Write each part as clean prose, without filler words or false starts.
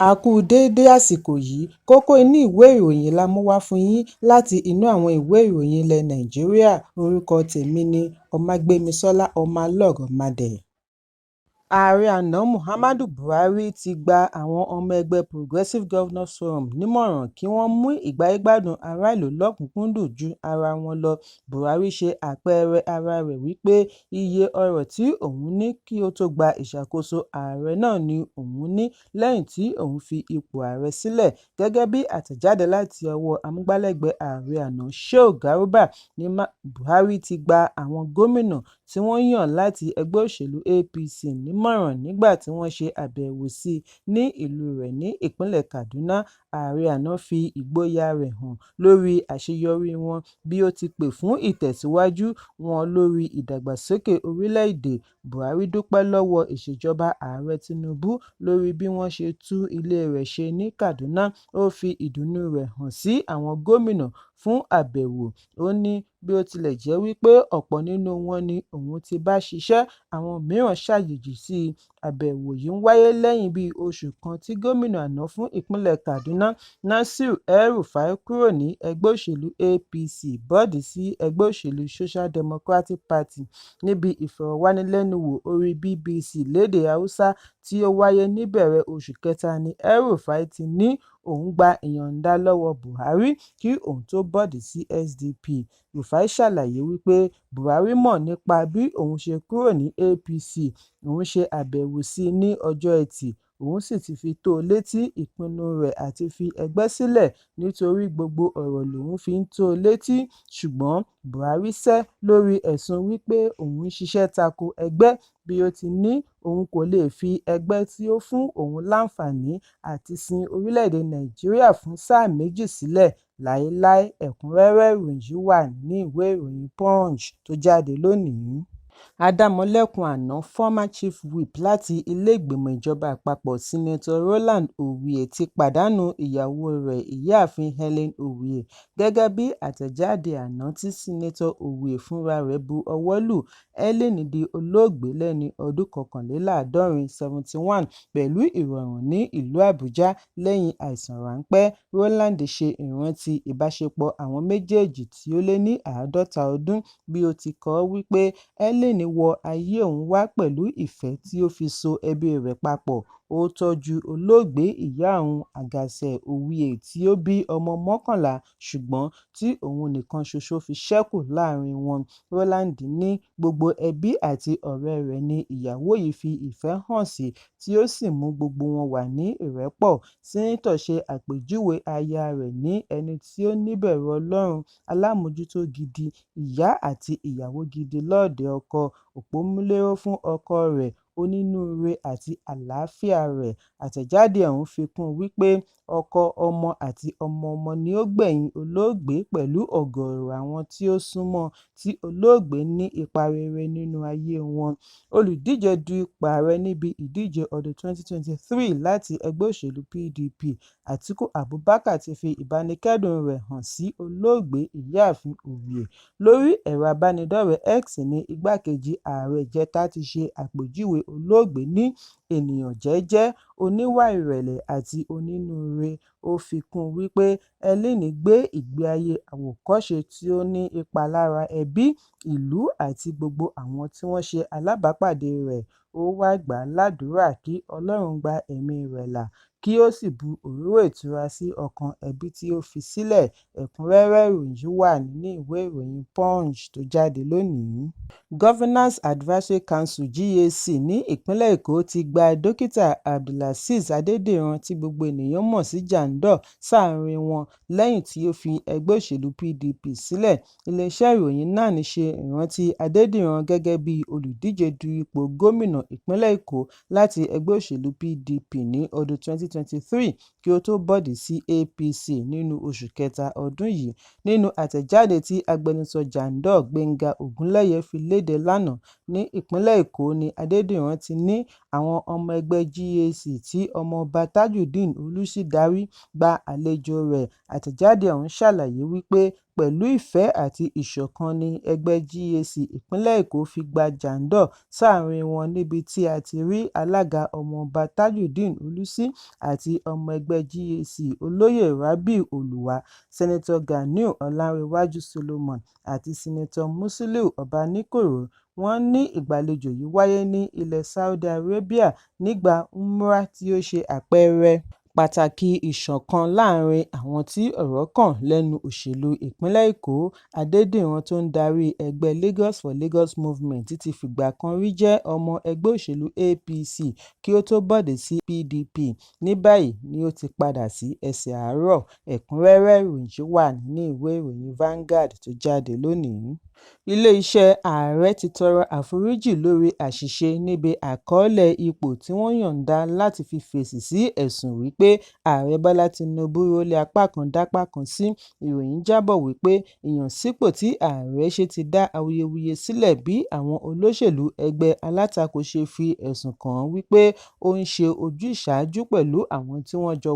A kú déédé àsìkò yìí. Kókó inú ìwé ìròyìn la mú wá fún yín láti inú àwọn ìwé ìròyìn ilẹ̀ Nàìjíríà. Orúkọ tèmi ni Ọmágbémisọ́lá Ọmọlọ́rọ̀mádé. Ààrẹ àná Muhammadu Buhari ti gba àwọn ọmọ ẹgbẹ́ Progressive Governors Forum nímọ̀ràn kí wọ́n mú ìgbáyé-gbádùn aráàlú lọ́kùn-ún-kúndùn ju ara wọn lọ. Buhari ṣe àpẹẹrẹ ara rẹ̀ wípé iye ọrọ̀ tí òun ní kí ó tó gba ìṣàkóso ààrẹ náà ni òun ní lẹ́yìn tí òun fi ipò ààrẹ sílẹ̀. Gẹ́gẹ́ bí àtẹ̀jáde láti ọwọ́ amúgbálẹ́gbẹ̀ẹ́ ààrẹ àná Shehu Garba ní, Buhari ti gba àwọn gómìnà tí wọ́n yàn láti ẹgbẹ́ òṣèlú APC nímọ̀ràn nígbà tí wọ́n ṣe àbẹ̀wò sí i ní ìlú rẹ̀ ní ìpínlẹ̀ Kaduna. Ààrẹ àná fi ìgboyà rẹ̀ hàn lórí àṣeyọrí wọn bí ó ti pè fún ìtẹ̀síwájú wọn lórí ìdàgbàsókè orílẹ̀-èdè. Buhari dúpẹ́ lọ́wọ́ ìṣèjọba Ààrẹ Tinubu lórí bí wọ́n ṣe tún ilé rẹ̀ ṣe ní Kaduna. Ó fi ìdùnnú rẹ̀ hàn sí àwọn gómìnà fún àbẹ̀wò. Ó ní bí ó tilẹ̀ jẹ́ wípé ọ̀pọ̀ nínú wọn ni òun ti bá ṣiṣẹ́, àwọn mìíràn ṣàjèjì sí i. Àbẹ̀wò yìí wáyé lẹ́yìn bíi oṣù kan tí gómìnà àná fún ìpínlẹ̀ Kaduna, Nasir El-Rufai, kúrò ní ẹgbẹ́ òṣèlú APC bọ́ọ̀dì sí ẹgbẹ́ òṣèlú Social Democratic Party. Níbi ìfọ̀rọ̀wánilẹ́nuwò orí BBC lédè Haúsá tí ó wáyé níbẹ̀rẹ̀ oṣù kẹta ní El-Rufai ti ní òun gba ìyọ̀ǹda lọ́wọ́ Buhari kí òun tó bọ́ọ̀dì sí SDP. Rufai ṣàlàyé wípé Buhari mọ̀ nípa bí òun ṣe kúrò ní APC, òun ṣe àbẹ̀wò sí i ní ọjọ́ Ẹtì, òun sì ti fi tó o létí ìpinnu rẹ̀ àti fi ẹgbẹ́ sílẹ̀ nítorí gbogbo ọ̀rọ̀ lòun fi ń tó o létí, ṣùgbọ́n Buhari sẹ́ lórí ẹ̀sùn wípé òun ń ṣiṣẹ́ tako ẹgbẹ́ bí ó ti ní òun kò lè fi ẹgbẹ́ tí ó fún òun láǹfààní àti sin orílẹ̀-èdè Nàìjíríà fún sáà méjì sílẹ̀ láéláé. Ẹ̀kúnrẹ́rẹ́ ìròyìn yìí wà nínú ìwé ìròyìn Punch tó jáde lónìí. Adámọ̀lẹ́kun àná, former chief whip láti ilé-ìgbìmọ̀ ìjọba àpapọ̀, Senator Roland Owie, ti pàdánù ìyàwó rẹ̀, Ìyáàfin Helen Owie. Gẹ́gẹ́ bí àtẹ̀jáde àná tí Senator Owie fúnra rẹ̀ bu ọwọ́ lù, Helen di olóògbé lẹ́ni ọdún 71, 71, pẹ̀lú ìrọ̀rùn ní ìlú Àbújá lẹ́yìn àìsàn ráńpẹ́. Roland ṣe ìrántí ìbáṣepọ̀ àwọn méjèèjì tí ó lé ní 50 ọdún bí ó ti kọ ọ́ wípé Helen wọ ayé òun wá pẹ̀lú ìfẹ́ tí ó fi so ẹbí rẹ̀ papọ̀. Ó tọ́jú olóògbé ìyá òun, Àgàsẹ̀ Owie, tí ó bí ọmọ 11 ṣùgbọ́n tí òun nìkan ṣoṣo fi ṣẹ́kù láàárín wọn. Roland ní gbogbo ẹbí àti ọ̀rẹ́ rẹ̀ ni ìyàwó yìí fi ìfẹ́ hàn sí tí ó sì mú gbogbo wọn wà ní ìrẹ́pọ̀. Sínátọ̀ ṣe àpèjúwe aya rẹ̀ ní ẹni tí ó níbẹ̀rù Ọlọ́run, alámòójútó gidi, ìyá àti ìyàwó gidi lọ́ọ̀dẹ̀ ọkọ, òpómúléró fún ọkọ rẹ̀, onínúure àti àlàáfíà rẹ̀. Àtẹ̀jáde ọ̀hún fi kún un wípé ọkọ, ọmọ àti ọmọ-ọmọ ni ó gbẹ̀yìn olóògbé pẹ̀lú ọ̀gọ̀ọ̀rọ̀ àwọn tí ó sún mọ́ ọn tí olóògbé ní ipa rere nínú ayé wọn. Olùdíje du ipò ààrẹ níbi ìdíje ọdún 2023 láti ẹgbẹ́ òṣèlú PDP, Atiku Abubakar, ti fi ìbánikẹ́dùn rẹ̀ hàn sí olóògbé Ìyáàfin Owie. Lórí ẹ̀rọ ìbánidọ́rẹ̀ẹ́ X ní igbákejì ààrẹ ìjẹta ti ṣe àpèjúwe olóògbé ní ènìyàn jẹ́jẹ́, oníwà ìrẹ̀lẹ̀ àti onínúure. Ó fi kún un wípé Helen gbé ìgbé ayé àwòkọ́ṣe tí ó ní ipa lára ẹbí, ìlú àti gbogbo àwọn tí wọ́n ṣe alábàápàdé rẹ̀. Ó wáá gbà á ládùúrà kí Ọlọ́run gba ẹ̀mí rẹ̀ là kí ó sì bu òróró ìtura sí ọkàn ẹbí tí ó fi sílẹ̀. Ẹ̀kúnrẹ́rẹ́ ìròyìn yìí wà nínú ìwé ìròyìn Punch tó jáde lónìí. Governors Advisory Council, GAC, ní ìpínlẹ̀ Èkó ti gba Dókítà Abdulazeez Adédìran tí gbogbo ènìyàn mọ̀ sí Jandor sáàrin wọn lẹ́yìn tí ó fi ẹgbẹ́ òṣèlú PDP sílẹ̀. Iléeṣẹ́ ìròyìn NAN ṣe ìrántí Adédìran gẹ́gẹ́ bí olùdíje du ipò gómìnà ìpínlẹ̀ Èkó láti ẹgbẹ́ òṣèlú PDP ní ọdún 2023 kí ó tó bọ́ọ̀dì sí APC nínú oṣù kẹta ọdún yìí. Nínú àtẹ̀jáde tí agbẹnusọ Jandor, Gbénga Ògúnléyé, fi lédè lánàá ní ìpínlẹ̀ Èkó ní Adédìran ti ní àwọn ọmọ ẹgbẹ́ GAC tí Ọmọọba Tajudeen Olùsí darí gba àlejòo rẹ̀. Àtẹ̀jáde ọ̀hún ṣàlàyé wípé pẹ̀lú ìfẹ́ àti ìṣọ̀kan ni ẹgbẹ́ GAC ìpínlẹ̀ Èkó fi gba Jandor sáàrin wọn níbi tí a ti rí alága Ọmọọba Tajudeen Olùsí àti ọmọ ẹgbẹ́ GAC Olóyè Rabiu Oluwa, Senator Ganiu Ọlánréwájú Solomon àti Senator Musiliu Obanikoro. Wọ́n ní ìgbàlejò yìí wáyé ní ilẹ̀ Saudi Arabia nígbà Umrah tí ó ṣe àpẹẹrẹ pàtàkì ìṣọ̀kan láàárín àwọn tí ọ̀rọ̀ kàn lẹ́nu òṣèlú ìpínlẹ̀ Èkó. Adédìran tó ń darí ẹgbẹ́ Lagos for Lagos Movement ti fìgbà kan rí jẹ́ ọmọ ẹgbẹ́ òṣèlú APC kí ó tó bọ́de sí PDP. Ní báyìí ni ó ti padà sí ẹsẹ̀ àárọ̀. Ẹ̀kúnrẹ́rẹ́ ìròyìn yìí wà nínú ìwé ìròyìn Vanguard tó jáde lónìí. Ilé-iṣẹ́ Ààrẹ ti tọrọ àforíjì lórí àṣìṣe níbi àkọọ́lẹ̀ ipò tí wọ́n yọ̀ǹda láti fi fèsì sí ẹ̀sùn wípé Ààrẹ Bọ́lá Tinubu rólé apá kan dápá kan sí. Ìròyìn jábọ̀ wípé ìyànsípò tí Ààrẹ ṣe ti dá awuyewuye sílẹ̀ bí àwọn olóṣèlú ẹgbẹ́ alátakò ṣe fi ẹ̀sùn kàn án wípé ó ń ṣe ojúsàájú pẹ̀lú àwọn tí wọ́n jọ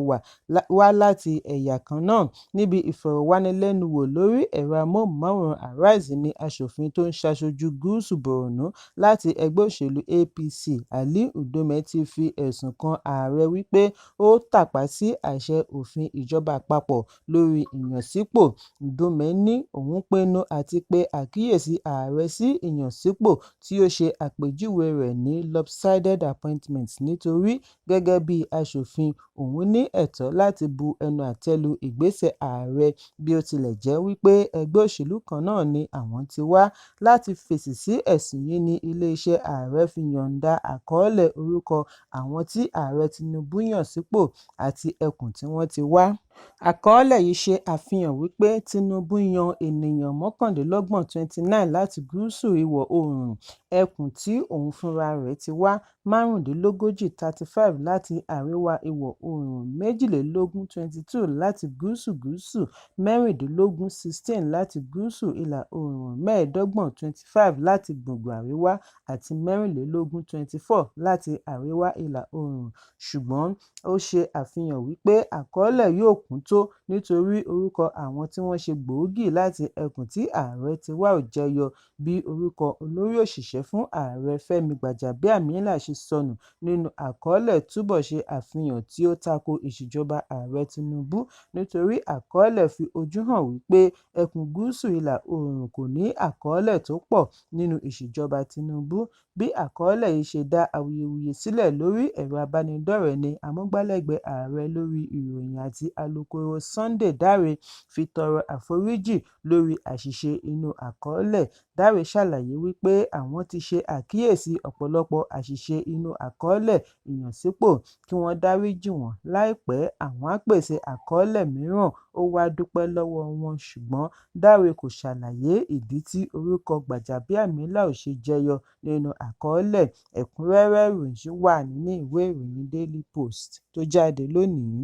wá láti ẹ̀yà kan náà. Níbi ìfọ̀rọ̀wánilẹ́nuwò lórí ẹ̀rọ amóhùnmáwòrán Arise ní aṣòfin tó ń ṣaṣojú Gúúsù Borno láti ẹgbẹ́ òṣèlú APC, Ali Ndume ti fi ẹ̀sùn kan ààrẹ wípé ó tàpá sí àṣẹ òfin ìjọba àpapọ̀ lórí ìyànsípò. Ndume ní òun pinnu àti pe àkíyèsí ààrẹ sí ìyànsípò tí ó ṣe àpèjúwe rẹ̀ ní "lopsided appointment" nítorí gẹ́gẹ́ bí aṣòfin òun ní ẹ̀tọ́ láti bu ẹnu àtẹ́ lu ìgbésẹ̀ ààrẹ bí ó tilẹ̀ jẹ́ wípé ẹgbẹ́ òṣèlú kan náà ni àwọn ti wá. Láti fèsì sí ẹ̀sùn yìí ní ilé-iṣẹ́ ààrẹ fi yọ̀ǹda àkọọ́lẹ̀ orúkọ àwọn tí Ààrẹ Tinubu yàn sípò àti ẹkùn tí wọ́n ti wá. Àkọọ́lẹ̀ yìí ṣe àfihàn wípé Tinubu yan ènìyàn 29 29 láti Gúúsù Ìwọ̀-oòrùn, ẹkùn tí òun fúnra rẹ̀ ti wá, 35 35 láti Àríwá Ìwọ̀-oòrùn, 22 22 láti Gúúsù Gúúsù, 16 16 láti Gúúsù Ìlà-oòrùn, 25 25 láti Gbùngbùn Àríwá àti 24 24 láti Àríwá Ìlà-oòrùn. Ṣùgbọ́n ó ṣe àfihàn wípé àkọọ́lẹ̀ yóò kún tó nítorí orúkọ àwọn tí wọ́n ṣe gbòógì láti ẹkùn tí ààrẹ ti wá ò jẹyọ bí orúkọ olórí òṣìṣẹ́ fún ààrẹ Fẹ́mi Gbàjàbíàmílà ṣe sọnù nínú àkọọ́lẹ̀ túbọ̀ ṣe àfihàn tí ó tako ìṣèjọba Ààrẹ Tinubu nítorí àkọọ́lẹ̀ fi ojú hàn wípé ẹkùn Gúúsù Ìlà-oòrùn kò ní àkọọ́lẹ̀ tó pọ̀ nínú ìṣèjọba Tinubu. Bí àkọọ́lẹ̀ yìí ṣe dá awuyewuye sílẹ̀ lórí ẹ̀rọ ìbánidọ́rẹ̀ẹ́ ní amúgbálẹ́gbẹ̀ẹ́ ààrẹ lórí ìròyìn àti alukoro Sunday Dare fi tọrọ àforíjì lórí àṣìṣe inú àkọọ́lẹ̀. Dare ṣàlàyé wípé àwọn ti ṣe àkíyèsí ọ̀pọ̀lọpọ̀ àṣìṣe inú àkọọ́lẹ̀ ìyànsípò kí wọ́n dáríjì wọ́n láìpẹ́ àwọn á pèsè àkọọ́lẹ̀ mìíràn. Ó wá dúpẹ́ lọ́wọ́ wọn ṣùgbọ́n Dare kò ṣàlàyé ìdí tí orúkọ Gbàjàbíàmílà ò ṣe jẹyọ nínú àkọọ́lẹ̀. Ẹ̀kúnrẹ́rẹ́ ìròyìn yìí wà nínú ìwé ìròyìn Daily Post tó jáde lónìí.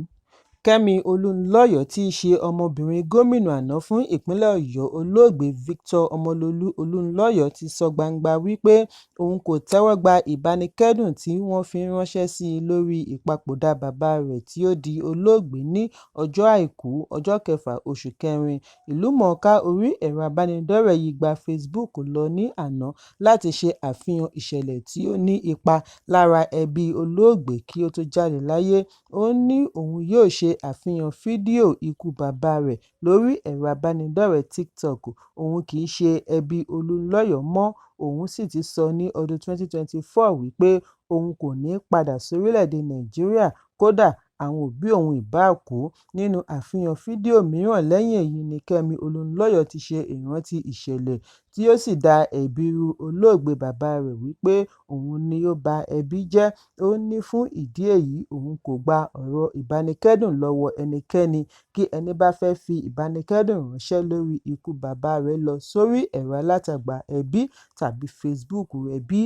Kẹ́mi Olúnlọ́yọ̀ọ́ tí í ṣe ọmọbìnrin gómìnà àná fún ìpínlẹ̀ Ọ̀yọ́ Olóògbé Victor Ọmọlólú Olúnlọ́yọ̀ọ́ ti sọ gbangba wípé òun kò tẹ́wọ́ gba ìbánikẹ́dùn tí wọ́n fi ránṣẹ́ sí i lórí ìpapòdà bàbá rẹ̀ tí ó di olóògbé ní ọjọ́ Àìkú, ọjọ́ kẹfà oṣù kẹrin. Ìlúmọ̀ọ́ká orí ẹ̀rọ ìbánidọ́rẹ̀ẹ́ yìí gba Facebook lọ ní àná láti ṣe àfihàn ìṣẹ̀lẹ̀ tí ó ní ipa lára ẹbí olóògbé kí ó tó jáde láyé. Ó ní òun yóò ṣe àfihàn fídíò ikú bàbá rẹ̀ lórí ẹ̀rọ ìbánidọ́rẹ̀ẹ́ TikTok. Òun kì í ṣe ẹbí Olúnlọ́yọ̀ọ́ mọ́, òun sì ti sọ ní ọdún 2024 wípé òun kò ní padà sórílẹ̀-èdè Nàìjíríà kódà àwọn òbí òun ìbáà kú. Nínú àfihàn fídíò mìíràn lẹ́yìn èyí ní Kẹ́mi Olúnlọ́yọ̀ọ́ ti ṣe ìrántí ìṣẹ̀lẹ̀ tí ó sì da ẹ̀bi ru olóògbé bàbá rẹ̀ wípé òun ni ó ba ẹbí jẹ́. Ó ní fún ìdí èyí òun kò gba ọ̀rọ̀ ìbánikẹ́dùn lọ́wọ́ ẹnikẹ́ni, kí ẹní bá fẹ́ fi ìbánikẹ́dùn ránṣẹ́ lórí ikú bàbá rẹ̀ lọ sórí ẹ̀rọ alátagbà ẹbí tàbí Facebook ẹbí.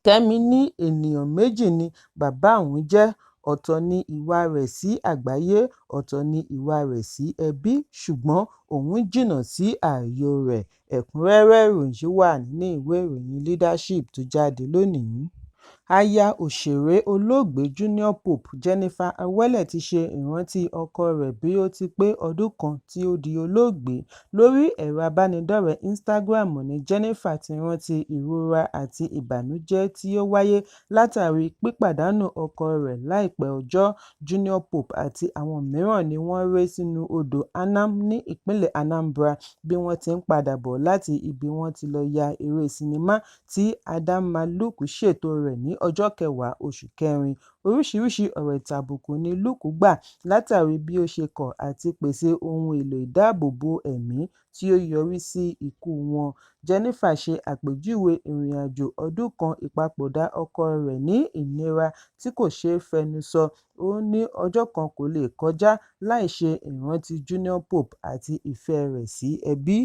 Kẹ́mi ní ènìyàn méjì ni bàbá òun jẹ́, ọ̀tọ̀ ni ìwà rẹ̀ sí àgbáyé, ọ̀tọ̀ ni ìwà rẹ̀ sí ẹbí, ṣùgbọ́n òun jìnnà sí ààyò rẹ̀. Ẹ̀kúnrẹ́rẹ́ ìròyìn yìí wà nínú ìwé ìròyìn Leadership tó jáde lónìí. Aya òṣèré olóògbé Junior Pope, Jennifer Awele ti ṣe ìrántí ọkọ rẹ̀ bí ó ti pé ọdún kan tí ó di olóògbé. Lórí ẹ̀rọ abánidọ́rẹ̀ẹ́ Instagram ni Jennifer ti rántí ìrora àti ìbànújẹ́ tí ó wáyé látàrí pípàdánù ọkọ rẹ̀ láìpẹ́ ọjọ́. Junior Pope àti àwọn mìíràn ni wọ́n ré sínú odò Anam ní ìpínlẹ̀ Anambra bí wọ́n ti ń padà bọ̀ láti ibi wọ́n ti lọ ya eré sinimá tí Adamma Luke ṣètò rẹ̀ ní ọjọ́ 10 oṣù kẹrin. Oríṣiríṣi ọ̀rọ̀ ìtàbùkù ni Luke gbà látàrí bí ó ṣe kọ̀ àti pèsè ohun èlò ìdáàbòbò ẹ̀mí tí ó yọrí sí ikú wọn. Jennifer ṣe àpèjúwe ìrìnàjò ọdún kan ìpapòdà ọkọ rẹ̀ ní ìnira tí kò ṣeé fẹnu sọ, ó ní ọjọ́ kan kò lè kọjá láì ṣe ìrántí Junior Pope àti ìfẹ́ rẹ̀ sí ẹbí.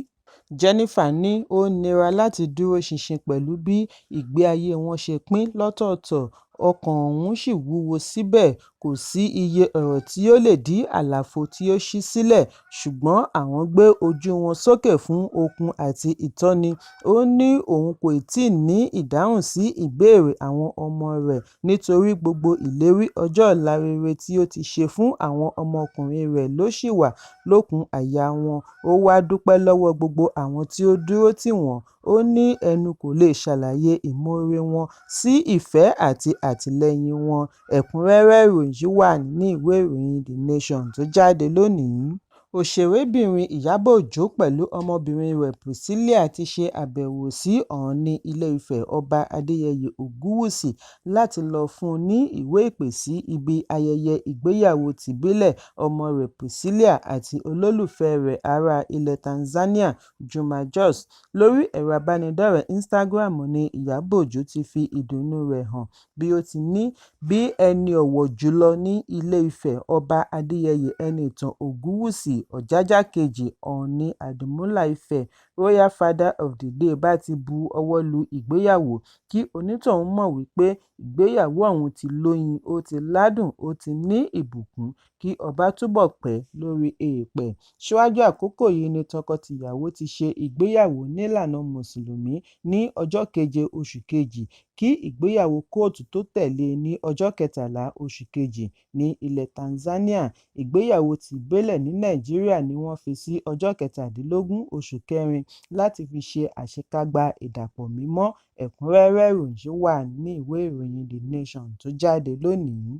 Jennifer ní ó nira láti dúró ṣinṣin pẹ̀lú bí ìgbé ayé wọn ṣe pín lọ́tọ̀ọ̀tọ̀, ọkàn òun ṣì wúwo síbẹ̀, kò sí iye ọ̀rọ̀ tí ó lè dí àlàfo tí ó ṣí sílẹ̀, ṣùgbọ́n àwọn gbé ojú wọn sókè fún okun àti ìtọ́ni. Ó ní òun kò tíì ní ìdáhùn sí ìbéèrè àwọn ọmọ rẹ̀ nítorí gbogbo ìlérí ọjọ́ ọ̀la rere tí ó ti ṣe fún àwọn ọmọkùnrin rẹ̀ ló ṣì wà lókùn àyà wọn. Ó wàá dúpẹ́ lọ́wọ́ gbogbo àwọn tí ó dúró tì wọ́n, ó ní ẹnu kò lè ṣàlàyé ìmoore wọn sí ìfẹ́ àti àtìlẹ́yìn wọn. Ẹ̀kúnrẹ́rẹ́ ìròyìn yìí wà nínú ìwé ìròyìn The Nation tó jáde lónìí. Òṣèrébìnrin Ìyábọ̀ Òjó pẹ̀lú ọmọbìnrin rẹ̀ Priscilla ti ṣe àbẹ̀wò sí Ọọ̀ni Ilé-Ifẹ̀ Ọba Adéyẹyè Ògúnwùsì láti lọ fún un ní ìwé ìpè sí ibi ayẹyẹ ìgbéyàwó tìbílẹ̀ ọmọ rẹ̀ Priscilla àti olólùfẹ́ẹ rẹ̀ ará ilẹ̀ Tanzania Juma Jux. Lórí ẹ̀rọ abánidọ́rẹ̀ẹ́ Instagram ni Ìyábọ̀ Òjó ti fi ìdùnnú rẹ̀ hàn bí ó ti ní bí ẹni ọ̀wọ̀ jùlọ ní Ilé-Ifẹ̀ Ọba Adéyẹyè Ẹnìtàn Ògúnwùsì Ọ̀jájá Kejì Ooni Àdìmúlà Ife Royal Father of the Day bá ti bu ọwọ́ lu ìgbéyàwó, kí onítọ̀hún mọ̀ wípé ìgbéyàwó ọ̀hún ti lóyin, ó ti ládùn, ó ti ní ìbùkún, kí ọba túbọ̀ pẹ́ lórí èèpẹ̀. Síwájú àkókò yìí ni tọkọ-tìyàwó ti ṣe ìgbéyàwó nílànà Mùsùlùmí ní ọjọ́ keje oṣù kejì, kí ìgbéyàwó kóòtù tó tẹ̀lé e ní ọjọ́ 13 oṣù kejì ní ilẹ̀ Tanzania. Ìgbéyàwó tìbílẹ̀ ní Nàìjíríà ni wọ́n fi sí ọjọ́ 17 oṣù kẹrin láti fi ṣe àṣekágbá ìdàpọ̀ mímọ́. Ẹ̀kúnrẹ́rẹ́ ìròyìn yìí wà nínú ìwé ìròyìn The Nation tó jáde lónìí.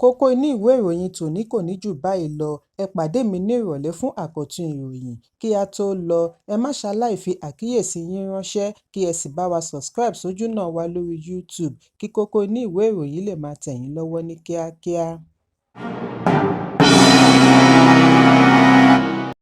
Kókó inú ìwé ìròyìn tòní kò ní jù báyìí lọ. Ẹ pàdé mi ní ìrọ̀lẹ́ fún àkọ́tún ìròyìn. Kí á tó lọ, ẹ má ṣaláì fi àkíyèsí yín ránṣẹ́ kí ẹ sì bá wa subscribe sójúnà wa lórí YouTube kí kókó inú ìwé ìròyìn lè máa tẹ̀ yín lọ́wọ́ ní kíákíá.